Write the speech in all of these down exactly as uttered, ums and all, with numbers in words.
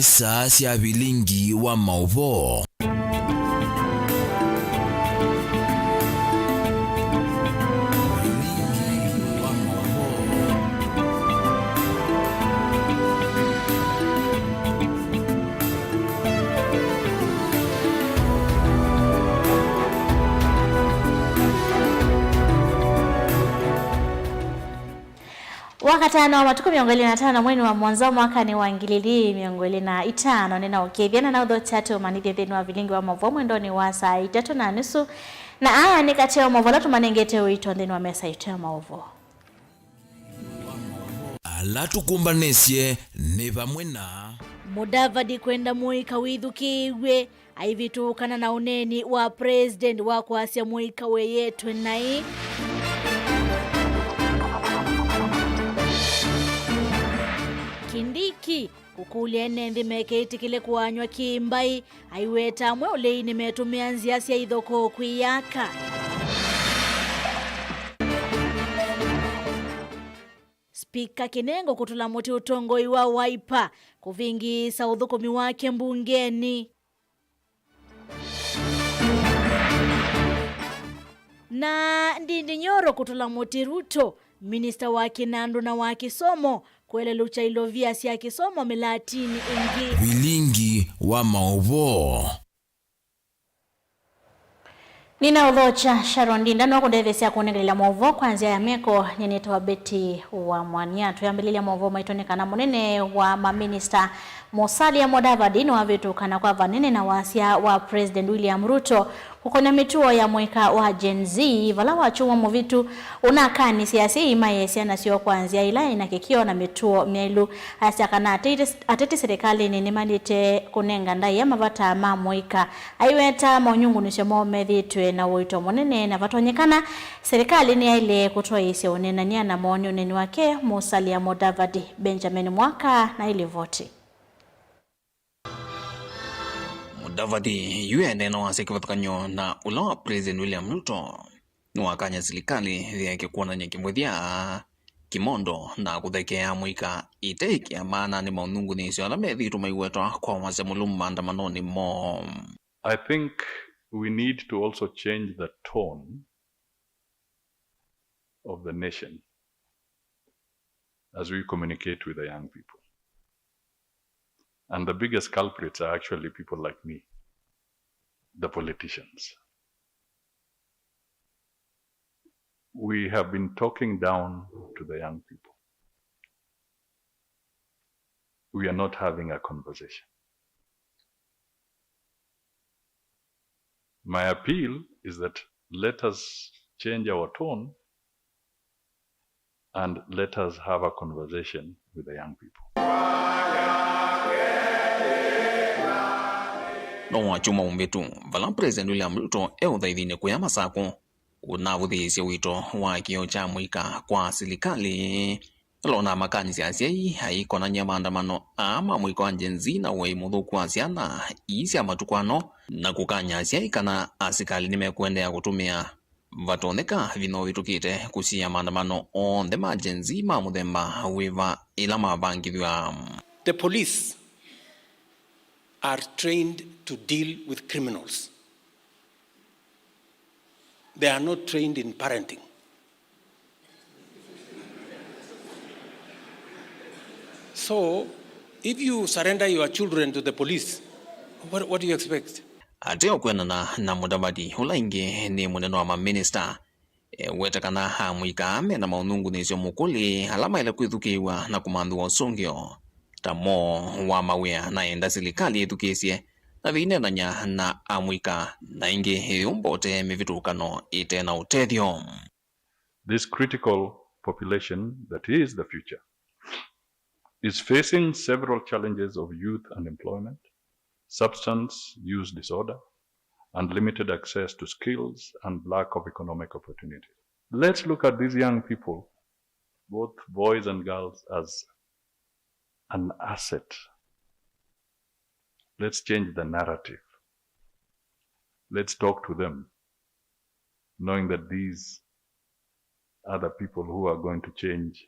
Saa sya vilingi wa maũvoo. Vilingi wa maũvoo. Wakatano wa matukũ mĩongo ĩlĩ na atano mweinĩ wa mũonza mwakanĩ wa ngili ilĩ mĩongo ĩlĩ na itano, nĩnaũkĩthya na naũthokya tũmanyĩthye nthĩnĩ wa vilingi wa maũvoo mwendonĩ wa saa itatũ na nusu, na aya nĩ katĩ wa maũvoo ala tũmanengete ũito nthĩnĩ wa mesa itũ ya maũvoo. Ala tũkũmbanĩsye nĩ vamwe na Mudavadi kwenda mũika wĩthukĩĩw'e aivĩtũkana na ũneeni wa President wa kwasya mũika weyetwe naĩ. Kindiki kũkũlya ene nthĩ meke ĩtĩkĩle kũanywa kĩ-mbaĩ, aiweta amwe ũlei nĩmetũmĩa nzĩa sya ithokoo kwĩyaka. Spika Kinengo kũtũla mũtĩ ũtongoi wa Wiper kũvĩngĩĩsa ũthũkũmi wake mbungenĩ. Na Ndindi Nyoro kũtũla mũtĩ Ruto, minista wa kĩnandũ na wa kĩsomo, kũelelũkya ilovia sya kĩsomo mĩlatinĩ ĩngĩ. Vilingi wa maũvoo. Nĩnaũthokya Sharon Ndinda no kũndetheesya kũnengelelya maũvoo kwa nzĩa ya meko. Nyie nĩtawa Betty wa Mwania. Twĩambĩlĩlya maũvoo maitũ nĩ kana mũnene wa maminista Musalia Mudavadi nĩwavĩtũkana kwa vanene na wasya wa President William Ruto kũkonya mĩtuo ya mũika wa Gen Z, vala wakyumwa mũvitu ũnakanisye asyai maĩe syana syoo kwa nzĩa ĩla ĩna kĩkĩo na mĩtuo myaĩlu. Asya kana ateti, ateti serikalĩnĩ nĩmaĩlĩte kũnenga ndaĩa mavata ma mũika. Aiweta maunyungunisyo moo methĩĩtwe na ũito mũnene, na vatonyekana, serikalĩ nĩyaĩle kũtwaĩĩsya ũneenany'a na mawoni ũneeni wake Musalia Mudavadi. Benjamin Mwaka na ilivoti. Mudavadi yu endeena wasya kĩvathũkany'o na ũla wa President William Ruto. Nĩwakany'a silikalĩ yĩeke kwonany'a kĩmũthya, kĩmondo, na kũthekeea mũika ĩte ĩkĩa maana nĩ maũnyungunyĩsyo ala methĩĩtwe maiwetwa kwa wasya mũlũmu maandamanonĩ moo. I think we need to also change the tone of the nation as we communicate with the young people. And the biggest culprits are actually people like me, the politicians. We have been talking down to the young people. We are not having a conversation. My appeal is that let us change our tone and let us have a conversation with the young people. No wakyumwa ũmbĩtu, vala President William Ruto e ũthaithinĩ kũya Masakũ, kũnavũthĩĩsye wĩto wa kĩo kya mũika kwa silikalĩ. Alona makanisya asyai aikonany'a maandamano aa ma mũika wa Gen Z na ũei mũthũku wa syana ii sya matukũ ano, na kũkany'a asyai kana asikalĩ nĩmekũendeea kũtũmĩa vatonyeka vinya ũvĩtũkĩte kũsiĩĩa maandamano onthe ma Gen Z ma mũthemba wĩva ĩla mavangĩthw'a. The police are trained to deal with criminals. They are not trained in parenting. So, if you surrender your children to the police, what, what do you expect? Ateo kwendana na Mudavadi, ũla ĩngĩ nĩ mũnene wa maminista, eweta kana amũika mena maũnyungunyĩsyo mũkũlĩ ala maĩle kwĩthukĩĩw'a na kũmanthĩwa ũsũngĩo ta mo wa mawĩa, na enda silikalĩ ĩthukĩĩsye na vĩineenany'a na amũika na ĩngĩ ĩyũmbote mĩvĩtũkano ĩte na ũtethyo. This critical population that is the future is facing several challenges of youth unemployment, substance use disorder, and limited access to skills and lack of economic opportunities. Let's look at these young people, both boys and girls, as an asset. Let's change the narrative. Let's talk to them, knowing that these are the people who are going to change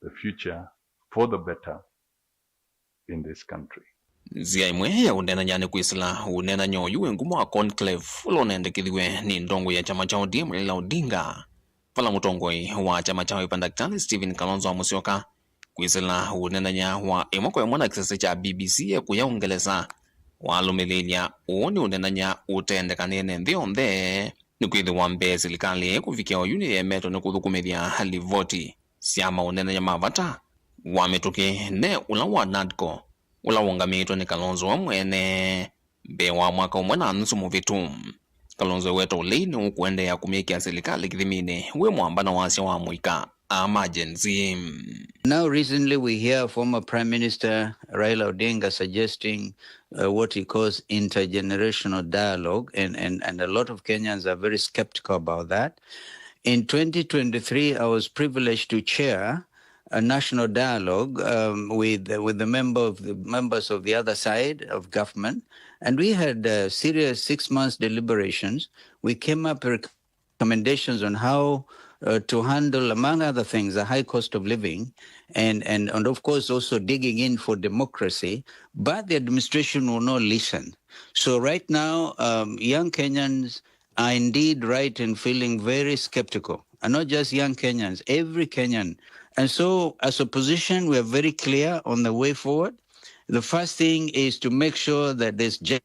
the future for the better in this country. Nzĩa ĩmwe ya ũneenany'a nĩ kwĩsĩla ũneenany'a ũyũ wĩ ngumo wa conclave ũla ũnendekethiw'e nĩ ndongoi ya kyama kya O D M Raila Odinga, vala mũtongoi wa kyama kya Wiper Daktari Stephen Kalonzo wa Musyoka kwĩsĩla ũneenany'a wa ĩmwe kwa ĩmwe na kĩsese kya B B C e kũya Ũngelesa, walũmĩlĩĩlya ũũ nĩ ũneenany'a ũtendekanĩe nĩ nthĩ yonthe, nĩkwĩthĩwa mbee silikalĩ kũvikĩa oyu nĩyemetwe nĩ kũthũkũmĩthya livoti sya maũneenany'a ma vata wa mĩtũkĩ ne ũla wa NADCO, ũla wũngamĩtwe nĩ Kalonzo we mwene mbee wa mwaka ũmwe na nusu mũvĩtu. Kalonzo eweta ũlei nĩũkũendeea kũmĩkĩa silikalĩ kĩthiminĩ wĩ mwamba na wasya wa mũika ama Gen Z. Now, recently, we hear former Prime Minister Raila Odinga suggesting, uh, what he calls intergenerational dialogue, and, and, and a lot of Kenyans are very skeptical about that. In twenty twenty-three, I was privileged to chair a national dialogue, um, with, with the member of the members of the other side of government, and we had, uh, serious six months deliberations. We came up recommendations on how, uh, to handle, among other things, the high cost of living, and, and, and of course also digging in for democracy. But the administration will not listen. So right now, um, young Kenyans are indeed right in feeling very skeptical. And not just young Kenyans, every Kenyan. And so, as opposition, we are very clear on the way forward. The first thing is to make sure that there's ju-,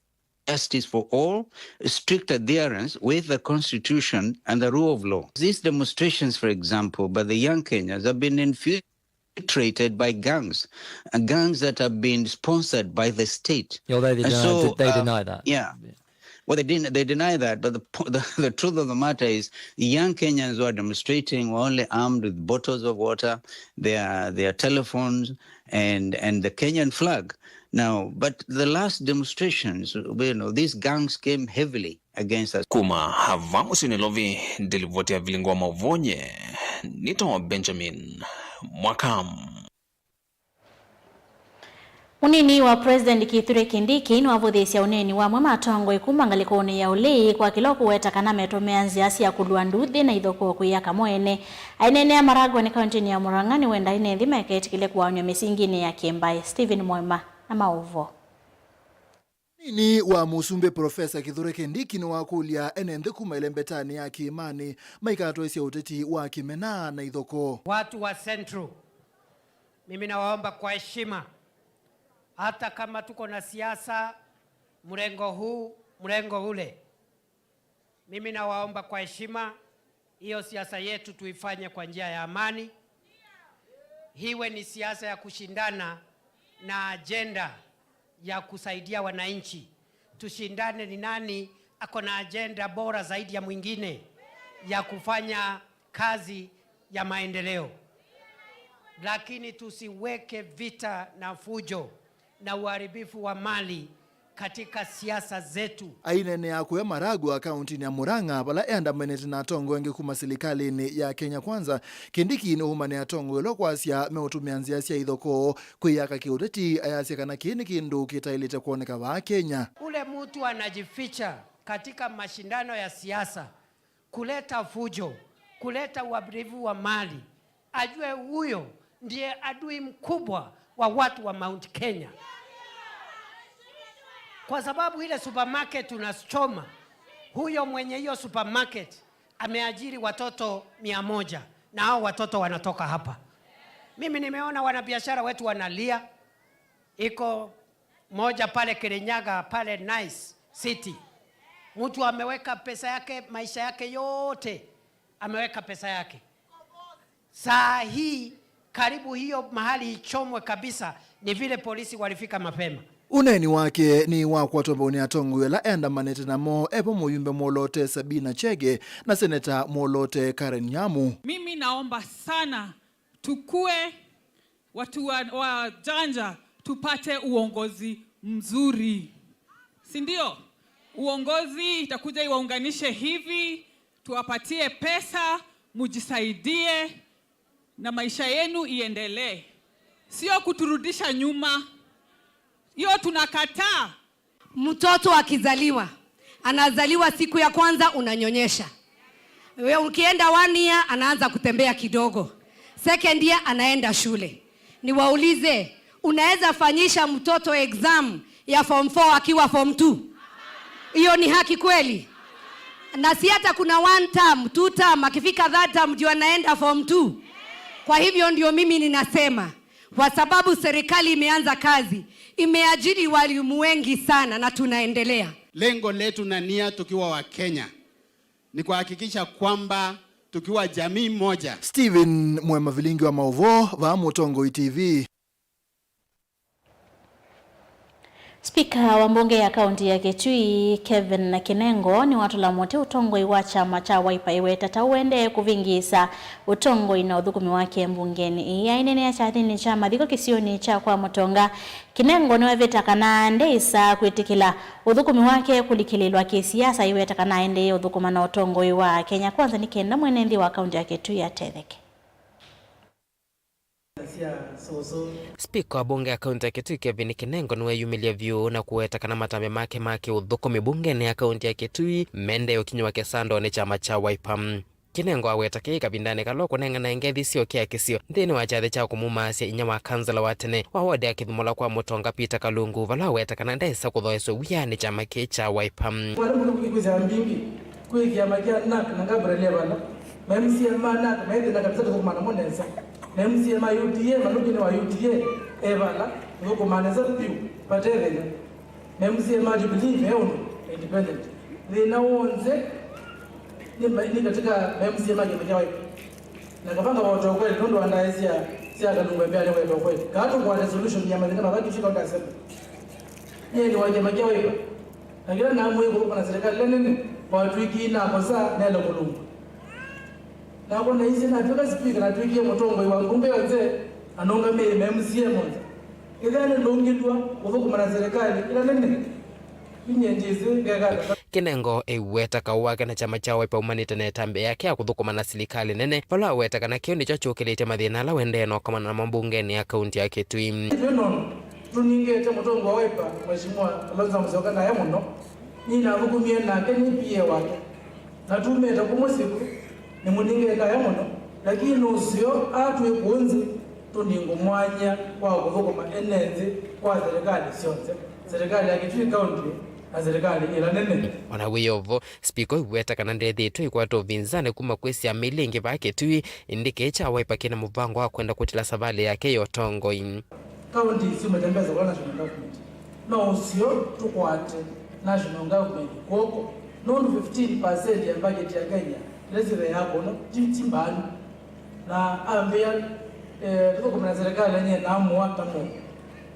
justice for all, strict adherence with the constitution and the rule of law. These demonstrations, for example, by the young Kenyans have been infiltrated by gangs, and gangs that have been sponsored by the state. Although they And deny, so, they uh, deny that. Yeah. Yeah. Well, they didn't, they deny that, but the po-, the, the truth of the matter is, young Kenyans who are demonstrating were only armed with bottles of water, their, their telephones, and, and the Kenyan flag. Now, but the last demonstrations, you know, these gangs came heavily against us. Kuma vaa mũsyĩ Nairobi, ndilivoti ya vilingo wa mauvonye, nĩtawa Benjamin Mwaka. Mũnini wa President Kithure Kindiki nĩwavũthĩĩsya ũneeni wa amwe ma atongoi kuma ngalĩkonĩ ya ũlĩĩ kwa kĩla ũkũweta kana metũmĩa nzĩa sya kũlua nduthi na ithokoo kwĩyaka mo ene. Aineenea Maragwani kaũntĩnĩ ya Murang'a nĩwenda ene nthĩ maiketĩkĩle kũaanywa mĩsinginĩ ya kĩmbaĩ. Stephen Mwema na maũvoo. Mũnini wa mũsumbĩ Profesa Kithure Kindiki nĩwakũlya ene nthĩ kuma ĩlembetanĩ ya kĩĩmanĩ maikatwaĩsya ũteti wa kĩmena na ithokoo. Watu wa Central, mimi nawaomba kwa heshima, hata kama tuko na siasa mrengo huu, mrengo ule, mimi nawaomba kwa heshima, hiyo siasa yetu tuifanye kwa njia ya amani. Iwe ni siasa ya kushindana na ajenda ya kusaidia wananchi. Tushindane ni nani ako na ajenda bora zaidi ya mwingine ya kufanya kazi ya maendeleo. Lakini tusiweke vita na fujo na uharibifu wa mali katika siasa zetu. Aineenea kũya Maragwa kaũntĩnĩ ya Murang'a, vala eandamanĩte na atongoi angĩ kuma silikalĩnĩ ya Kenya Kwanza, Kindiki nĩwaumanĩa atongoi ala kwasya meũtũmĩa nzĩa sya ithokoo kwĩyaka kĩũteti, ayasya kana kĩĩ nĩ kĩndũ kĩtaĩlĩte kwoneka vaa Kenya. Ule mtu anajificha katika mashindano ya siasa kuleta fujo, kuleta uharibifu wa mali, ajue huyo ndiye adui mkubwa wa watu wa Mount Kenya. Kwa sababu ile supermarket tunachoma, huyo mwenye hiyo supermarket ameajiri watoto mia moja, na hao watoto wanatoka hapa. Mimi nimeona wanabiashara wetu wanalia, iko moja pale Kirinyaga, pale Nice City. Mtu ameweka pesa yake, maisha yake yote, ameweka pesa yake. Saa hii, karibu hiyo mahali ichomwe kabisa, ni vile polisi walifika mapema. Ũneeni wake nĩ wakwatwa mbau nĩ atongoi ala endamanĩte namo, evo mũyumbe mwolote Sabina Chege na seneta mwolote Karen Nyamu. Mimi naomba sana tukue watu wa, wajanja, tupate uongozi mzuri, si ndio? Uongozi itakuja iwaunganishe hivi, tuwapatie pesa, mujisaidie na maisha yenu iendelee, sio kuturudisha nyuma. Hiyo tunakataa. Mtoto akizaliwa, anazaliwa siku ya kwanza unanyonyesha. We ukienda one year, anaanza kutembea kidogo. Second year, anaenda shule. Niwaulize, unaweza fanyisha mtoto exam ya form four akiwa form two? Hiyo ni haki kweli? Na si hata kuna one term, two term, akifika third term ndio anaenda form two? Kwa hivyo ndio mimi ninasema, kwa sababu serikali imeanza kazi, imeajiri walimu wengi sana na tunaendelea. Lengo letu na nia tukiwa wa Kenya ni kuhakikisha kwamba tukiwa jamii moja. Stephen Mwema, vilingi wa maũvoo, vaa Mũtongoi T V. Spika wa mbunge ya kaunti ya Kitui, Kevin Kinengo, nĩwatũla mũtĩ ũtongoi wa kyama kya Wiper ĩweta ta ũendee kũvĩngĩĩsa ũtongoi na ũthũkũmi wake mbungenĩ ĩĩ. Aineenea kyathĩnĩ kya mathiko kĩsionĩ kya kwa Mũtonga, Kinengo nĩwevĩta kana ndeĩsa kwĩtĩkĩla ũthũkũmi wake kũlikĩlĩĩlwa kĩsiasa, ĩweta kana aendee ũthũkũma na ũtongoi wa Kenya Kwanza nĩ kenda mwene nthĩ wa kaunti ya Kitui atetheke. Spika wa mbunge ya kaunti ya Kitui, Kevin Kinengo, nĩweyumĩlya vyũ na kũweta kana matambya make ma kĩũthũkũmi mbungenĩ ya kaunti ya Kitui mendee ũkinyĩwa kĩsandonĩ kyama kya Wiper. Kinengo aweta kĩĩ kavindanĩ kala ũkũnenganae ngethi syokea kĩsio nthĩnĩ wa kyathĩ kya kũmumaasya inyia wa kansela wa tene wa wodi ya Kĩthumũla kwa Mũtonga, Peter Kalungu, vala aweta kana ndesa kũthoeswa wia nĩ kyama kĩĩ kya Wiper. Mwana mũno kwĩkwĩsya mbingĩ kwĩ kĩama kya NARC na Gabriel e vala. Ma MCA ma NARC methĩna kabisa tũthũkũmaa namo nesa. Ma MCA ma UDA, Maluki nĩ wa UDA, e vala, tũthũkũmaa nesa vyũ, vate thĩna. Ma MCA ma Jubilee me ũndũ, independent. Thĩna w'onthe nĩ ma-, nĩ katika ma MCA ma kĩama kya Wiper. Na kavanga vote wa kweli, nũndũ wa ndaĩa sya, sya Kalungu mbea nĩ vote wa kweli. Kaa tũkwate solution ya mathĩna ma vaa Kitui County Assembly. Nyie nĩ wa kĩama kya Wiper. Na kĩla namwĩe kũthũkũma na serikali ĩla nene, watw'ĩkie nakosa, nele kũlũngwa. Nakwa naisye natw'ĩka spika, natw'ĩkie mũtongoi wa mbunge yonthe, anũngamĩe ma MCA monthe. Kĩthĩa nĩlũngĩlw'a kũthũkũma na serikali ĩla nene, inyie ndyĩsĩ ngeka ata. Kinengo eiweta kaũ wake na kyama kya Wiper umanĩte na ĩtambya yake ya kũthũkũma na silikalĩ nene, vala aweta kana kĩu nĩkyo kyũkĩlĩtye mathĩna ala ũendee na ũkomana namo mbungenĩ ya kaunti ya Kitui. Twĩ nũndũ tũningĩte mũtongoi wa Wiper, Mheshimiwa Kalonzo Musyoka, ndaĩa mũno. Nĩnathũkũmie nake nĩ P A wake. Na tumĩte kũmũsivu, nĩmũningĩe ndaĩa mũno, lakini ũseo atwĩ kũũ nthĩ tũningũ mwanya wa kũthũkũma ene nthĩ kwa silikalĩ syonthe, silikalĩ ya Kitui County na silikalĩ ĩla nene. O na wĩ o vo, spika ũiweta kana ndethĩĩtwe ĩkwata ũvinzanĩ kuma kwĩ syama ila ingĩ vaa Kitui, ĩndĩ kĩĩ kya Wiper kĩna mũvango wa kwenda kũtila savalĩ yake ya ũtongoi. County syumĩte mbesa kwa national government. No ũseo tũkwate national government kw'oko, nũndũ fifteen percent ya budget ya Kenya ĩla syĩthĩaa kũno ti, ti mbaanu. Na ambĩa, eh, tũthũkũme na serikali, nyie naamũa ta mũndũ.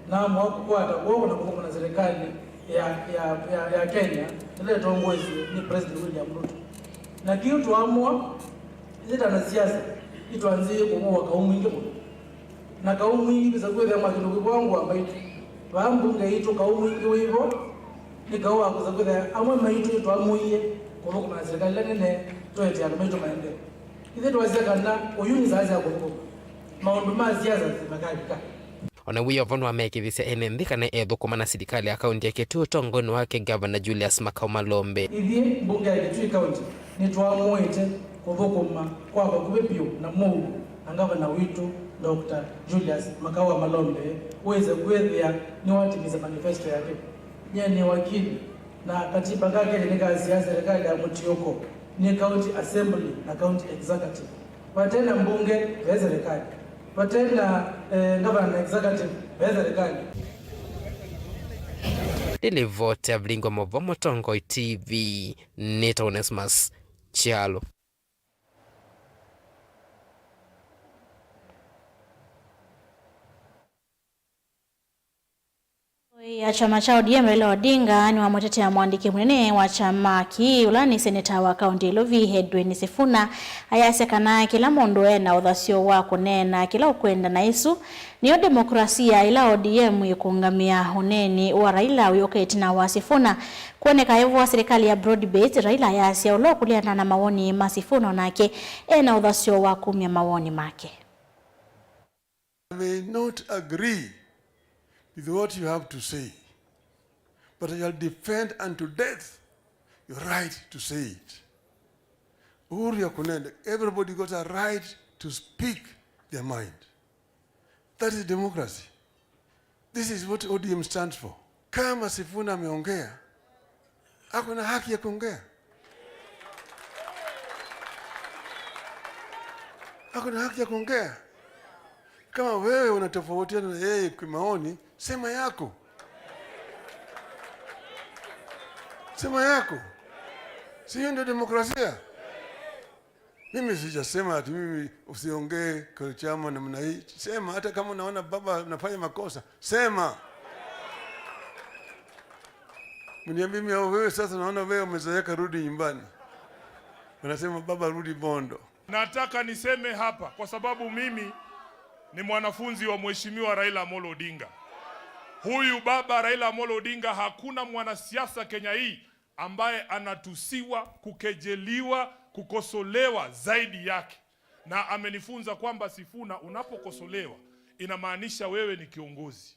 Naamũa kũkwata kw'oko na kũthũkũma na serikali ya, ya, ya, ya Kenya ĩla ĩtongoesye nĩ President William Ruto. Na kĩu twaamũa, ĩndĩ ta na siasa, itwanzĩĩe kũvũwa kaũ mwingĩ mũno. Na kaũ mwingĩ kwĩsa kwĩthĩa mwa kĩndũ kĩkwangũa mbaitũ. Vaa mbunge yitũ kaũ mwingĩ wĩ vo, nĩ kaũ wa kwĩsa kwĩthĩa amwe maitũ nĩtwamũie kũthũkũma na silikalĩ ĩla nene tũetee andũ maitũ maendee. Ithyĩ twasya kana ũyu nĩ saa sya kũthũkũma. Maũndũ ma siasa makavika. O na wĩ o vo nĩwamekĩthisye ene nthĩ kana ethũkũma na silikalĩ ya kaunti ya Kitui ũtongoinĩ wake Ngavana Julius Makau Malombe. Ithyĩ mbunge ya Kitui County nĩtwamũĩte kũthũkũma kwa vakuvĩ vyũ na mũuo na ngavana witũ, Doctor Julius Makau wa Malombe, wĩse kwĩthĩa nĩwatimisya manifesto yake. Nyie nĩ wakili, na katiba ka Kenya nĩkasyaa serikali ya mũtiũko nĩ county assembly na county executive. Vate na mbunge, ve serikali. Vate na, eh, governor na executive, ve serikali. Nĩ livoti ya Vilingwa Movo, Mũtongoi T V, nĩtawa Onesmus Kyalo. Ya kyama kya O D M Raila Odinga nĩwamũtetea mũandĩki mũnene wa kyama kĩĩ, ũla nĩ seneta wa kaũntĩ ya Ilovi, Edwin Sifuna, ayasya kana kĩla mũndũ e na ũthasyo wa kũneena kĩla ũkwenda, na ĩsu nĩyo demokrasia ĩla O D M ĩkũngamĩa. Ũneeni wa Raila wĩũka ĩtina wa Sifuna kwoneka aĩvũa silikalĩ ya broad based. Raila ayasya ũla ũkũleana na mawoni ma Sifuna onake e na ũthasyo wa kumya mawoni make. I may not agree with what you have to say, but I shall defend unto death your right to say it. Uhuru ya kunena, everybody got a right to speak their mind. That is democracy. This is what O D M stands for. Kama Sifuna ameongea, ako na haki ya kuongea. Ako na haki ya kuongea. Kama wewe unatofautiana na yeye kimaoni, sema yako. Sema yako. Si hiyo ndio demokrasia? Mimi sijasema ati mimi usiongee kwa chama namna hii. Sema, hata kama unaona baba anafanya makosa, sema. Mniambie mimi, "Oh, wewe sasa naona wewe umezeeka, rudi nyumbani." Wanasema, "Baba, rudi Bondo." Nataka niseme hapa kwa sababu mimi ni mwanafunzi wa Mheshimiwa Raila Amolo Odinga. Huyu baba Raila Amolo Odinga, hakuna mwanasiasa Kenya hii ambaye anatusiwa, kukejeliwa, kukosolewa zaidi yake. Na amenifunza kwamba, Sifuna, unapokosolewa, inamaanisha wewe ni kiongozi.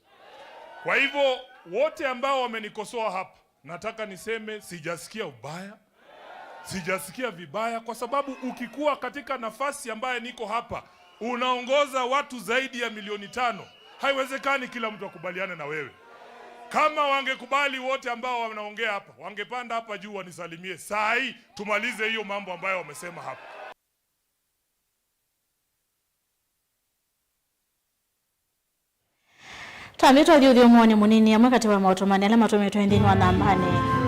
Kwa hivyo, wote ambao wamenikosoa hapa, nataka niseme sijasikia ubaya, sijasikia vibaya, kwa sababu ukikuwa katika nafasi ambaye niko hapa, unaongoza watu zaidi ya milioni tano, haiwezekani kila mtu akubaliane na wewe. Kama wangekubali wote ambao wanaongea hapa, wangepanda hapa juu wanisalimie saa hii, tumalize hiyo mambo ambayo wamesema hapa. Twambe twathi ũthyũmũonĩ mũnini amwe katĩ wa maũtũmani ala matũmĩtwe nthĩnĩ wa nambanĩ.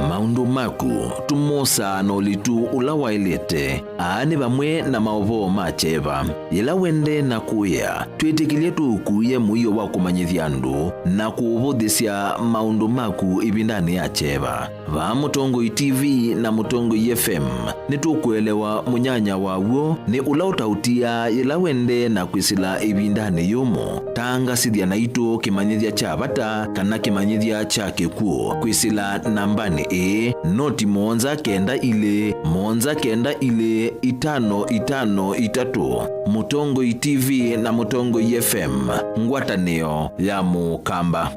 Maũndũ maku tũmosaa na ũlitu ũla waĩlĩte. Aa nĩ vamwe na maũvoo ma kyeva. Yĩla wendee na kũĩa, twĩtĩkĩlye tũũkuĩe mũio wa kũmanyĩthya andũ na kũũvũthĩsya maũndũ maku ĩvindanĩ ya kyeva. Vaa Mũtongoi T V na Mũtongoi F M, nĩtũkũelewa mũnyanya wa w'o nĩ ũla ũtaũtiaa yĩla wendee na kwĩsĩla ĩvindanĩ yũmũ. Tangasĩthya naitũ kĩmanyĩthya kya vata kana kĩmanyĩthya kya kĩkw'ũ kwĩsĩla nambanĩ ĩĩ, noti mũonza kenda ilĩ, mũonza kenda ilĩ, itano itano itatũ. Mũtongoi T V na Mũtongoi F M, ngwatanĩo ya Mũkamba.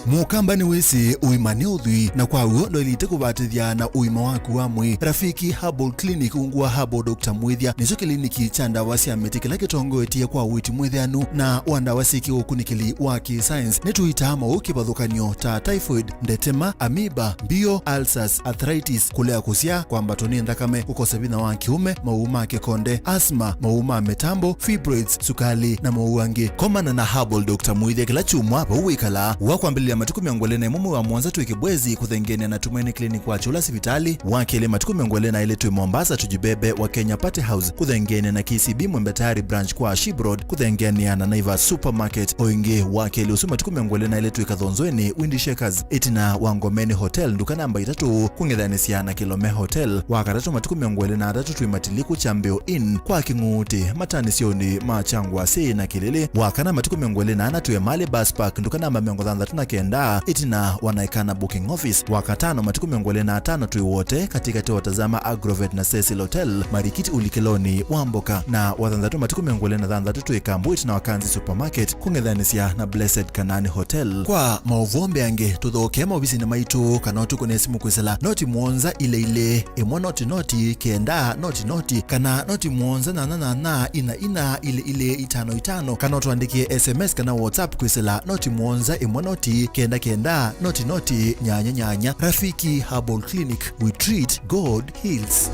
Mũkamba nĩwĩsĩ ũima nĩ ũthwii, na kwa w'o ndwaĩlĩte kũvatĩthya na ũima waku wa mwĩĩ. Rafiki Herbal Clinic ungu wa Herbal Doctor Mwĩthya nĩkyo kĩliniki kya ndawa sya mĩtĩ kĩla kĩtongoetye kwa ũiiti mwĩthĩanu na wa ndawa syĩ kĩũkunĩkĩli wa kĩ-science. Nĩtũitaa maũũ kĩvathũkany'o ta typhoid, ndetema, amoeba, mbio, ulcers, arthritis, kũlea kũsyaa, kwambatwa nĩ nthakame, kũkosa vinya wa kĩũme, maũũ ma kĩkonde, asthma, maũũ ma mĩtambo, fibroids, sukali, na maũũ angĩ. Komana na Herbal Doctor Mwĩthya kĩla kyumwa vau wĩkalaa. Wa kwambĩlĩlya matukũ mĩongo ĩlĩ na ĩmwe mwei wa mũonza twĩ Kĩbwezi kũthengeanĩa na Tumaini Clinic wa Kyũla sivitalĩ. Wa kelĩ matukũ mĩongo ĩlĩ na ĩlĩ twĩ Mombasa Tujibebe wa Kenya Party House kũthengeanĩa na K C B Mwembe Tayari branch kwa Shib Road kũthengeanĩa na Naivas Supermarket. O ĩngĩ wa kelĩ ũsu matukũ mĩongo ĩlĩ na ĩlĩ twĩ Kathonzoeni Windy Shakers. Ĩtina wa Ngomeni Hotel, nduka namba itatũ, kũng'ethanĩsya na Kilome Hotel. Wa katatũ, matukũ mĩongo ĩlĩ na atatũ twĩ Matiliku Chambeo Inn kwa Kĩng'uti, matanĩsyonĩ ma Kyangwasĩ na Kĩlĩlĩ. Wa kana, matukũ mĩongo ĩlĩ na ana twĩ Emali Bus Park, nduka namba mĩongo thanthatũ na kenda, ĩtina wa Naikana Booking Office. Wa katano, matukũ mĩongo ĩlĩ na atano twĩ Wote, katĩkatĩ wa Tazama Agrovet na Cecil Hotel, Marikiti ũlikĩlonĩ wa mboka. Na wa thanthatũ, matukũ mĩongo ĩlĩ na thanthatũ twĩ Kambu, ĩtina wa Kanzi Supermarket, kũng'ethanĩsya na Blessed Kanani Hotel. Kwa maũvoo mbeange, tũthokee maovisinĩ maitũ kana ũtũkũne simũ kwĩsĩla noti mũonza ilĩ ilĩ, ĩmwe noti noti, kenda noti noti, kana noti mũonza nyanya nyanya, ina ina, ilĩ ilĩ, itano itano, kana ũtũandĩkĩe S M S kana WhatsApp kwĩsĩla noti mũonza ĩmwe noti, kenda kenda, noti noti, nyanya nyanya. Rafiki Herbal Clinic, we treat, God heals.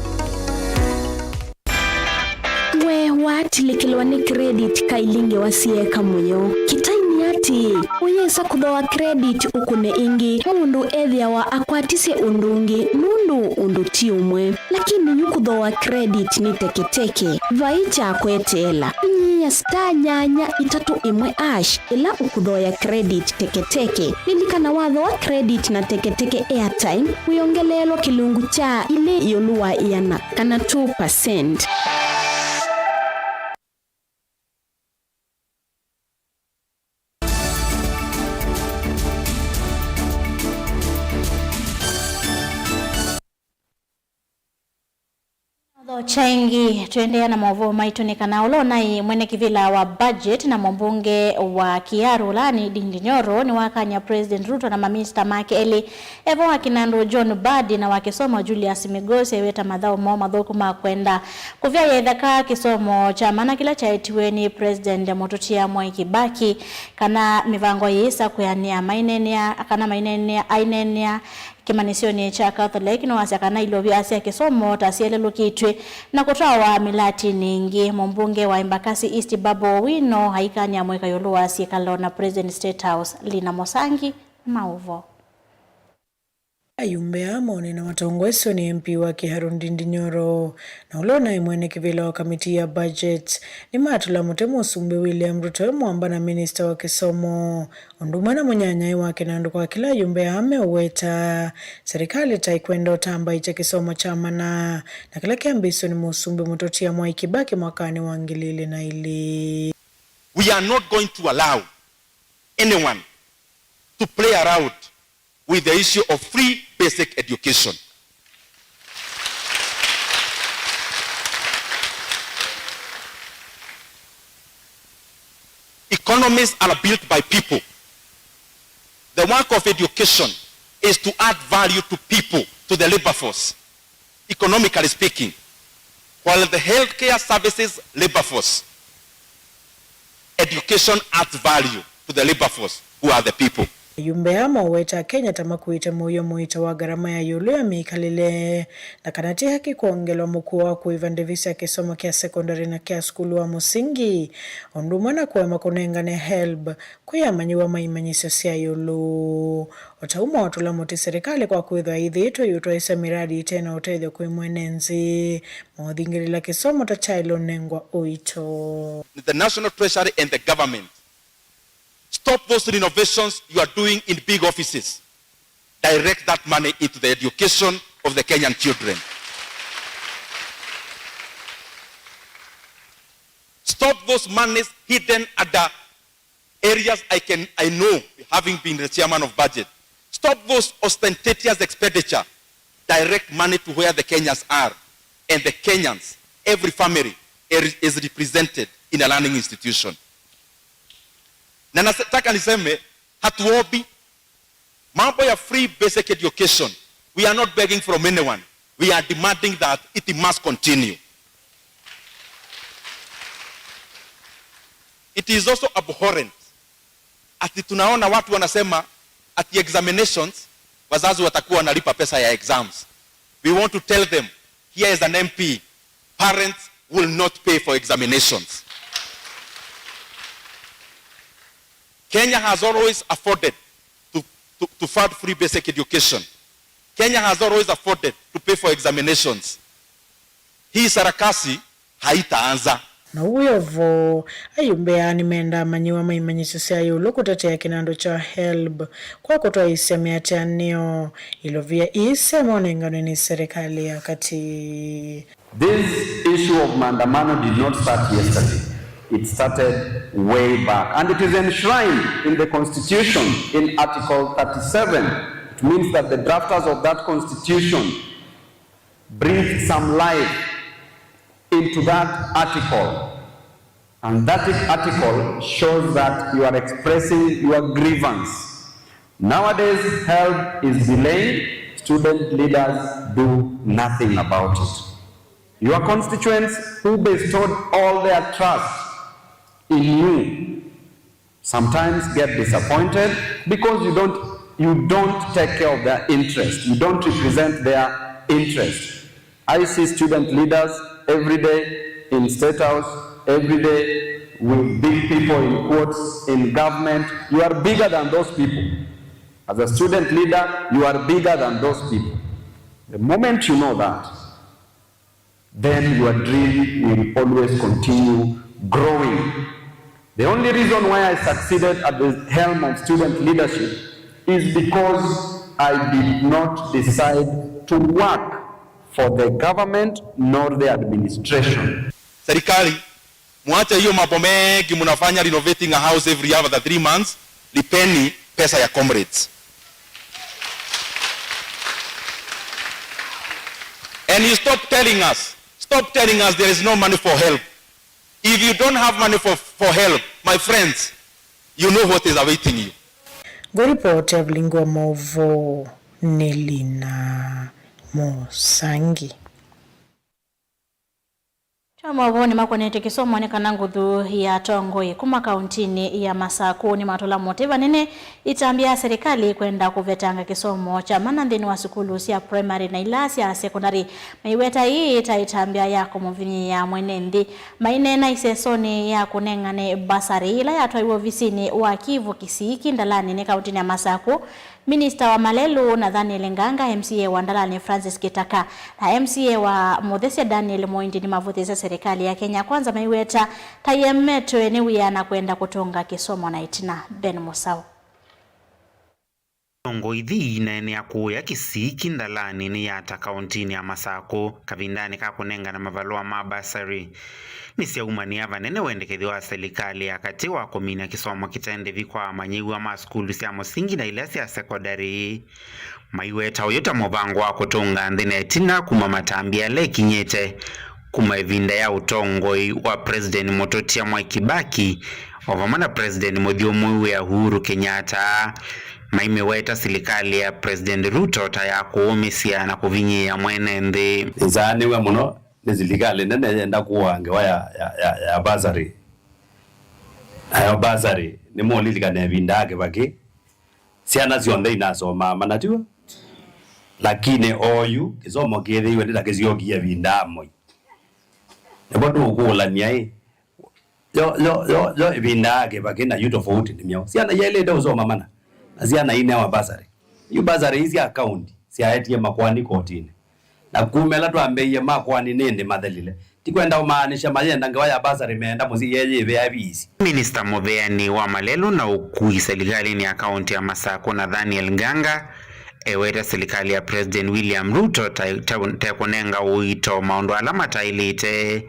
We waatilĩkĩlwa nĩ credit kailingĩ wa sieka mũyo? Kĩtai nĩ atĩ, ũyĩsa kũthooa credit ũkũne ĩngĩ, mũndũ ethĩawa akwatisye ũndũ ũngĩ nũndũ ũndũ ti ũmwe. Lakini yu kũthooa credit nĩ teketeke. Vai kya kweteela. Inyia star nyanya itatũ ĩmwe hash ĩla ũkũthooa credit teketeke. Lilikana, wathooa credit na teketeke airtime, wĩongeleelwa kĩlungu kya ilĩ ĩũlũ wa ĩana, kana two percent. Kyaingĩ, tũendeea na maũvoo maitũ, nĩ kana ũla ũnaĩ mwene kĩvĩla wa budget na mũmbunge wa Kiharu ũlaani Ndindi Nyoro nĩwakany'a President Ruto na maminista make elĩ, e vo wa Kinandu John Mbadi na wa kĩsomo Julius Migos, eweta mathaũ moo mathũku ma kwenda kũvyaĩa ĩthaka kĩsomo kya mana kĩla kyaetiwe nĩ President Mũtũtia Mwai Kibaki, kana mĩvango yĩĩsa kwĩanĩa maineenea, kana maineenea, aineenea kĩmanyĩsyonĩ kya Catholic, nĩwasya kana ilovia sya kĩsomo ta syelelũkĩtw'e na kũtwawa mĩlatinĩ ĩngĩ. Mũmbunge wa Embakasi East Babu Owino aikany'a mũika ĩũlũ wa syĩkalo na President State House. Lina Mũsangi, maũvoo. Ayumbe aa maũneena matongoesyo nĩ M P wa Kiharu Ndindi Nyoro na ũla ũnaĩ mwene kĩvĩla wa kamiti ya budget, nĩmatũla mũtĩ Mũsumbĩ William Ruto e mwamba na minista wa kĩsomo, ũndũ ũmwe na mũnyanyae wa Kinandu kwa kĩla ayumbe aa meũweta serikali ta ĩkwenda ũtambaĩkya kĩsomo kya mana na kĩla kyambĩĩsw'e nĩ Mũsumbĩ Mũtũtia Mwai Kibaki mwakanĩ wa ngili ilĩ na ilĩ. We are not going to allow anyone to play around with the issue of free basic education. Economies are built by people. The work of education is to add value to people, to the labor force. Economically speaking, while the healthcare services labor force, education adds value to the labor force, who are the people. Ayumbe aa maũweta Akenya ta makuĩte mũio mũito wa ngarama ya ĩũlũ ya mĩkalĩle, na kana ti haki kwongelwa mũkuo wa kũĩva ndĩvi sya kĩsomo kya sekondalĩ na kya sukulu wa mũsingi, o ũndũ ũmwe na kũema kũnengane HELB kwĩ amanyĩw'a ma imanyĩsyo sya ĩũlũ. O ta ũu maũtũla mũtĩ serikali kwa kwĩthwa ĩthĩĩtwe ĩũtwaĩsya mĩradi ĩte na ũtethyo kwĩ mwene nthĩ, maũthingĩlĩla kĩsomo ta kyaĩle ũnengwa ũito. The National Treasury and the government, stop those renovations you are doing in big offices. Direct that money into the education of the Kenyan children. Stop those monies hidden under areas I can, I know, having been the chairman of budget. Stop those ostentatious expenditure. Direct money to where the Kenyans are. And the Kenyans, every family is represented in a learning institution. Na nataka niseme, hatuombi mambo ya free basic education. We are not begging from anyone. We are demanding that it must continue. It is also abhorrent ati tunaona watu wanasema ati examinations, wazazi watakuwa wanalipa pesa ya exams. We want to tell them, here is an M P, parents will not pay for examinations. Kenya has always afforded to, to, to fund free basic education. Kenya has always afforded to pay for examinations. Hii sarakasi haitaanza. Na ũu wĩ o vo, ayumbe aa nĩmendaa amanyĩw'a ma imanyĩsyo sya ĩũlũ kũtetea kĩnandũ kya HELB kwa kũtwaĩĩsya mĩatĩanĩo, ilovia ii syaema ũnenganwe nĩ serikali ya katĩ. This issue of maandamano did not start yesterday. It started way back. And it is enshrined in the constitution in Article thirty-seven. It means that the drafters of that constitution breathe some life into that article. And that article shows that you are expressing your grievance. Nowadays, HELB is delaying, student leaders do nothing about it. Your constituents who bestowed all their trust in you sometimes get disappointed because you don't, you don't take care of their interest. You don't represent their interest. I see student leaders every day in State House, every day with big people in quotes in government. You are bigger than those people. As a student leader, you are bigger than those people. The moment you know that, then your dream will always continue growing. The only reason why I succeeded at the helm of student leadership is because I did not decide to work for the government nor the administration. Serikali, mwache hiyo mambo mengi mnafanya renovating a house every year after three months, lipeni pesa ya comrades. And you stop telling us, Stop telling us there is no money for HELB. If you don't have money for, for HELB, my friends, you know what is awaiting you. Ngũripoti ya vilingi wa maũvoo nĩ Lina Mũsangi. Twa maũvoo nĩ makonetye kĩsomo nĩ kana nguthu ya atongoi kuma kauntinĩ ya Masakũ nĩmatũla mũtĩ vanene ĩtambya ya serikali kwenda kũvetanga kĩsomo kya mana nthĩnĩ wa sukulu sya primary na ila sya secondary. Maiweta ĩĩ ta ĩtambya ya kũmũvinyĩĩa mwene nthĩ. Maineena isesonĩ ya kũnengane basarĩ ĩla yatwaiwe ovisinĩ wa Kivu Kisii Kindalani nĩ kauntinĩ ya Masakũ, Minista wa malelũ Nathaniel Nganga, M C A wa Ndalani Francis Kitaka, na M C A wa Muthesia Daniel Moindi nĩmavũthĩĩsye serikali ya Kenya Kwanza maiweta ta ĩemetwe nĩ wĩa na kwenda kũtũnga kĩsomo na ĩtina. Ben Musau. Ndongo ithi ineenea kũũya Kisii Kindalani nĩ yata kauntinĩ ya Masakũ kavindanĩ ka kũnengana mavalũa ma basarĩ. Nĩsyaumanĩa vanene wendekethyo wa silikalĩ ya katĩ wa kũmina kĩsomo kĩte ndĩvi kwa amanyĩw'a ma sukulu sya mũsingi na ila sya sekondarĩ. Maiweta ũyũ ta mũvango wa kũtũnga nthĩ na ĩtina kuma matambya ala ĩkinyĩte kuma ĩvinda ya ũtongoi wa President mũtũtia Mwai Kibaki, o vamwe na President mũthyũmũĩw'a Uhuru Kenyatta. Maimĩweta silikalĩ ya President Ruto ta ya kũũmĩsya na kũvinyĩĩa mwene nthĩ. Nĩsaanĩw'e mũno nĩ silikalĩ nene yenda kũaa ngewa ya, ya, ya, ya basarĩ. Nayo basarĩ, nĩmũlilikana ĩvinda ya Kĩvakĩ, syana syonthe inasomaa mana, tiw'o? Lakini oyu kĩsomo kĩthĩiwe nĩ ta kĩsyokie ĩvinda ya Moi. Nĩvo tũkũũlany'a ĩ, yo, yo, yo, yo ĩvinda ya Kĩvakĩ na yu tofauti nĩ myaũ? Syana yaĩlĩte ũsoma mana, na syana inewa basarĩ. Yu basarĩ ii sya kaunti syaetie makoani kotinĩ. Na kuma ĩla twambĩĩie makoani nĩ ĩndĩ mathelile. Ti kwenda ũmaanisha mayenda ngewa ya basarĩ, meenda mũsyĩ yeyĩvĩa viisi. Minista mũveani wa malelũ na ũkui silikalĩnĩ ya kaunti ya Masakũ Nathaniel Nganga eweta silikalĩ ya President William Ruto ta, ta, ta kũnenga ũito maũndũ ala mataĩlĩte.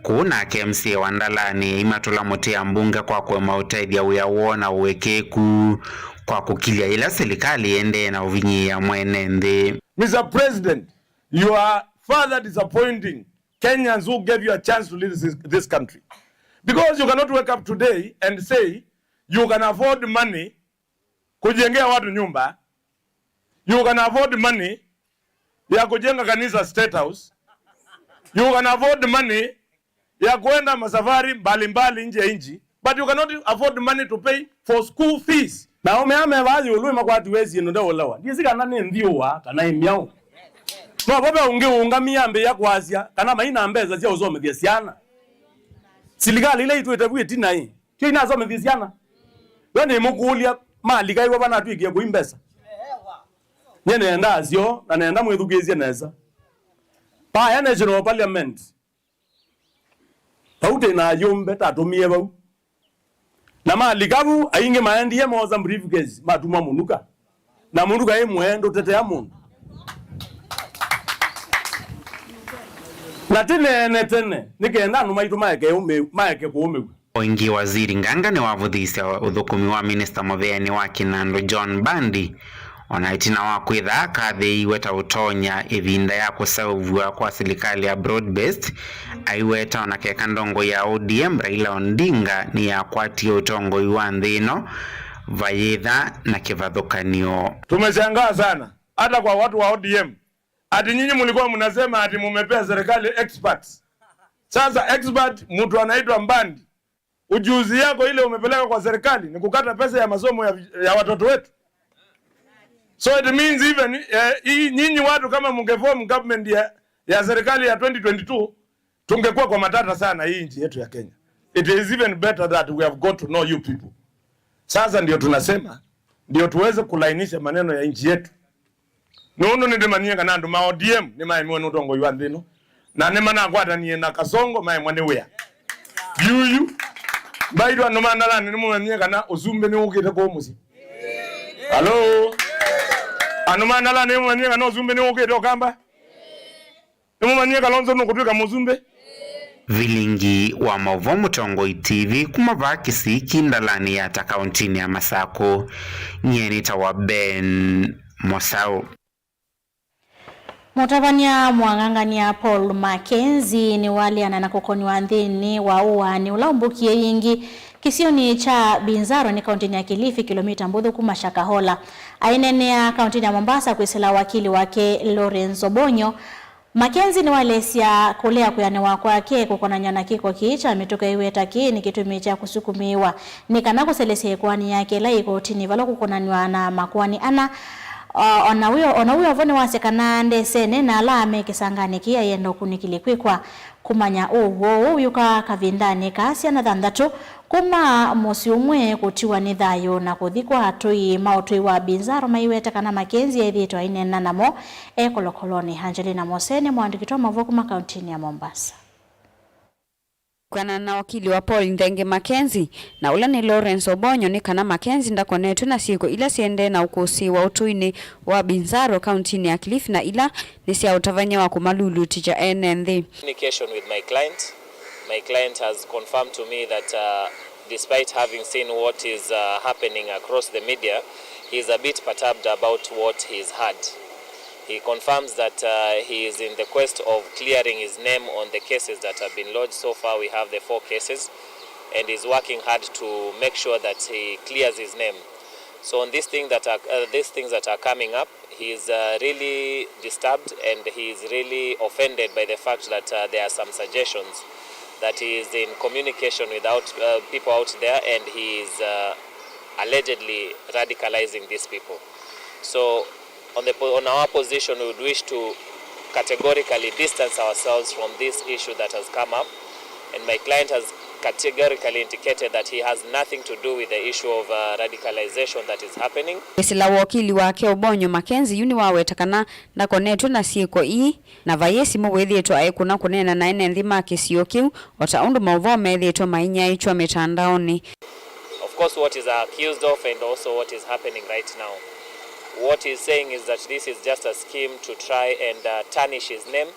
Kũu nake M C A wa Ndalani aimatũla mũtĩ ambunge kwa kũema ũtethya wĩa woo na ũĩkĩĩku kwa kũkilya yĩla silikalĩ ĩendee na ũvinyĩĩa mwene nthĩ. Mister President, you are further disappointing Kenyans who gave you a chance to lead this, this country. Because you cannot wake up today and say you can afford money kujengea watu nyumba, you can afford money ya kujenga kanisa State House, you can afford money ya kuenda masafari mbalimbali nje ya nchi, but you cannot afford money to pay for school fees. Na aũme aa me vaa ĩũlũ nĩmakwatiwe syĩndũ ndeũlewa. Ndyĩsĩ kana nĩ nthyũwa kana ĩ myaũ. No vo ve ũngĩ ũũngamie ambĩĩa kwasya kana mai na mbesa sya ũsomethya syana. Silikalĩ ila itwĩte vu ĩtina ĩ, tyo inasomethie syana? Yo nĩmũkũlya malika iwe vanatwĩkie kũi mbesa? Nyie nenda asyo na nenda mwĩthukĩĩsye nesa. Vaya National Parliament, vau twĩ na ayũmbe tatũmie vau. Na malika vu, aingĩ maendie moosa briefcase, matuma mũnuka. Na mũnuka ĩ mwee ndũtetea mũndũ. Na tĩneene tene, nĩ kenda andũ maitũ maeke ũmĩ-, maeke kũũmĩw'a. O ĩngĩ, Waziri Nganga nĩwavũthĩĩsya ũthũkũmi wa minista mũveani wa kĩnandũ John Mbandi, o na ĩtina wa kwĩtha akathĩĩiwe ta ũtonya ĩvinda ya kũseũvw'a kwa silikalĩ ya broad based, aiweta o na keka ndongo ya O D M Raila Odinga nĩyakwatie ũtongoi wa nthĩ ĩno vayĩtha na kĩvathũkany'o. Tumeshangaa sana hata kwa watu wa O D M, ati nyinyi mlikuwa mnasema ati mumepea serikali experts. Sasa expert mtu anaitwa Mbandi. Ujuzi yako ile umepeleka kwa serikali ni kukata pesa ya masomo ya, ya watoto wetu. So it means even, eh, hii nyinyi watu kama mungeform government ya, ya serikali ya twenty twenty-two, tungekuwa kwa matata sana hii nchi yetu ya Kenya. It is even better that we have got to know you people. Sasa ndio tunasema, ndio tuweze kulainisha maneno ya nchi yetu. Nũndũ nĩndĩmanyie kana andũ ma O D M nĩmaemiwe nĩ ũtongoi wa nthĩ ĩno, na nĩmanakwatanie na Kasongo maemwa nĩ wĩa. Yuyu, mbaitũ andũ ma Ndalani nĩmũmanyie kana ũsumbĩ nĩwũkĩte kũũ mũsyĩ? Halo? Andũ ma Ndalani nĩmũmanyie kana ũsumbĩ nĩwũkĩte Ũkamba? Nĩmũmanyie Kalonzo nũkũtw'ĩka mũsumbĩ? Vilingi wa maũvoo Mũtongoi T V kuma vaa Kisii Kindalani ya ta kauntinĩ ya Masakũ, nyie nĩtawa Ben Mosau. Mũtavany'a mũangangany'a Paul Mackenzie nĩwaleana na kũkonywa nthĩnĩ wa ũaani ũla ũmbũkie yĩngĩ kĩsionĩ kya Binzaro nĩ kaũntĩnĩ ya Kilifi, kĩlomita mbũthũ kuma Shakahola. Aineenea kaũntĩnĩ ya Mombasa kwĩsĩla wakili wake Lawrence Obonyo, Mackenzie nĩwaelesya kũlea kwĩanĩwa kwake kũkonany'a na kĩko kĩĩ kya mĩtũka ĩweta kĩĩ nĩ kĩtumi kya kũsukumĩĩwa nĩ kana kũselesya ĩkoani yake ĩla yĩ kotinĩ vala kũkonanw'a na makoani ana. O na wĩ o vo nĩwasya kana ndesene na ala me kĩsanganĩ kĩĩ ayenda ũkunĩkĩli kwĩkwa. Kũmanya ũw'o ũũ wĩũka kavindanĩ ka syana thanthatũ kuma mũsyĩ ũmwe kũtiwa nĩ thayũ na kũthi kwa atũi ma ũtũi wa Binzaro maiweta kana Mackenzie ethĩĩtwe aineena namo e kolokolonĩ. Angelina Mose nĩ mũandĩki wa maũvoo kuma kaũntĩnĩ ya Mombasa. Kwĩanana na wakili wa Paul Nthenge Mackenzie na ũla nĩ Lawrence Obonyo, nĩ kana Mackenzie ndakonetwe na syĩko ila syendee na ũkũsĩĩwa ũtũinĩ wa Binzaro, kauntinĩ ya Kilifi, na ila nĩ sya ũtavany'a wa kũmalulutĩkya ene nthĩ. Communication with my client. My client has confirmed to me that, uh, despite having seen what is, uh, happening across the media, he is a bit perturbed about what he's heard. He confirms that, uh, he is in the quest of clearing his name on the cases that have been lodged. So far, we have the four cases, and is working hard to make sure that he clears his name. So on these things that are, uh, these things that are coming up, he is, uh, really disturbed and he is really offended by the fact that, uh, there are some suggestions that he is in communication with out, uh, people out there and he is, uh, allegedly radicalizing these people. So on the po-, on our position, we would wish to categorically distance ourselves from this issue that has come up, and my client has categorically indicated that he has nothing to do with the issue of, uh, radicalization that is happening. Kwĩsĩla wokili wake Obonyo, Mackenzie yu nĩwaweta kana ndakonetwe na syĩko ii, na vaiĩ simũ wĩthĩĩtwe aikũna kũneena na ene nthĩ ma kĩsio kĩu, o ta ũndũ maũvoo methĩĩtwe mainyaĩĩkw'a mĩtandaonĩ. Of course, what is accused of and also what is happening right now. What he's saying is that this is just a scheme to try and, uh, tarnish his name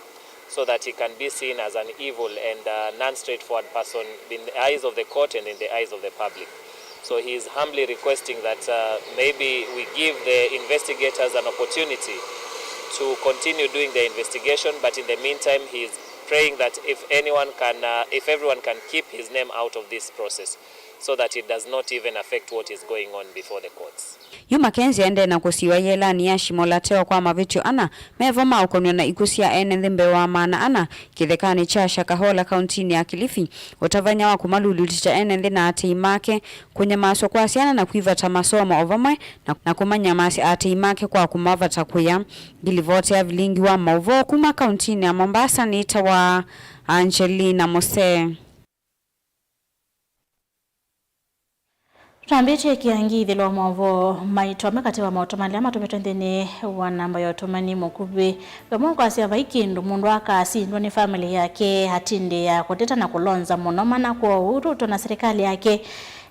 so that he can be seen as an evil and, uh, non-straightforward person in the eyes of the court and in the eyes of the public. So he is humbly requesting that, uh, maybe we give the investigators an opportunity to continue doing the investigation, but in the meantime, he is praying that if anyone can, uh, if everyone can keep his name out of this process, so that it does not even affect what is going on before the courts. Yu Mackenzie aendee na kũsiwa yĩelanĩ ya Shimo la Tewa kwa mavĩtyo ana mevo ma ũkonw'a na ikw'ũ sya ene nthĩ mbee wa maana ana kĩthekanĩ kya Shakahola, kauntinĩ ya Kilifi, ũtavany'a wa kũmalulutĩkya ene nthĩ na aatĩĩi make, kũnyamasw'a kwa syana na kwĩvata masomo o vamwe na, na kũmanyamasya aatĩĩi make kwa kũmavata kũya. Ngilivoti ya vilingi wa maũvoo kuma kauntinĩ ya Mombasa nĩtawa Angelina Mose. Tũtambĩtye kĩangĩthĩlo wa maũvoo maitũ, amwe katĩ wa maũtũmani ala matũmĩtwe nthĩnĩ wa namba ya ũtũmani mũkuvĩ. Vamwe kwasya vai kĩndũ mũndũ akasindwa nĩ famĩlĩ yake atindĩĩa kũteta na kũlonza mũno, mana kwoou Ruto na silikalĩ yake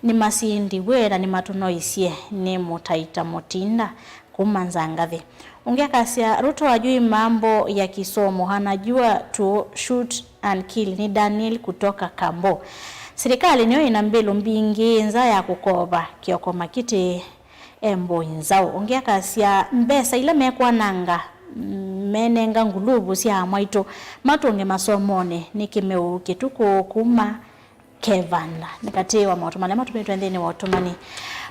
nĩmasindiw'e na nĩmatũnoisye nĩ mũtaita mũtinda kuma Nzangathĩ. Ũngĩ akasya, Ruto ajui mambo ya kisomo, anajua to shoot and kill. Ni Daniel kutoka Kambo. Silikalĩ nĩyo ĩna mbĩlũ mbingĩ nza ya kũkova. Kioko Makiti e mbũi nzaũ. Ũngĩ akasya, mbesa ila mekwananga, mm, menenga nguluvu sya amwaitũ matũnge masomonĩ nĩ kĩmeũ kĩtukũ kuma Kevanda. Nĩ katĩ wa maũtũmani ala matũmĩtwe nthĩnĩ wa ũtũmani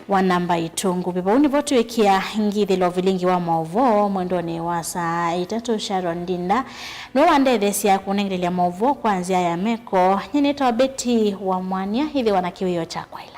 wa namba itũ nguvĩ. Vau nĩvo twĩkĩa ngithĩlo vilingi wa maũvoo mwendonĩ wa saa itatũ. Sharon Ndinda nĩwe wandetheesya kũnengelelya maũvoo kwa nzĩa ya meko. Nyie nĩtawa Betty Wamwania. Ĩthĩwa na kĩwĩoo kya kwaĩla.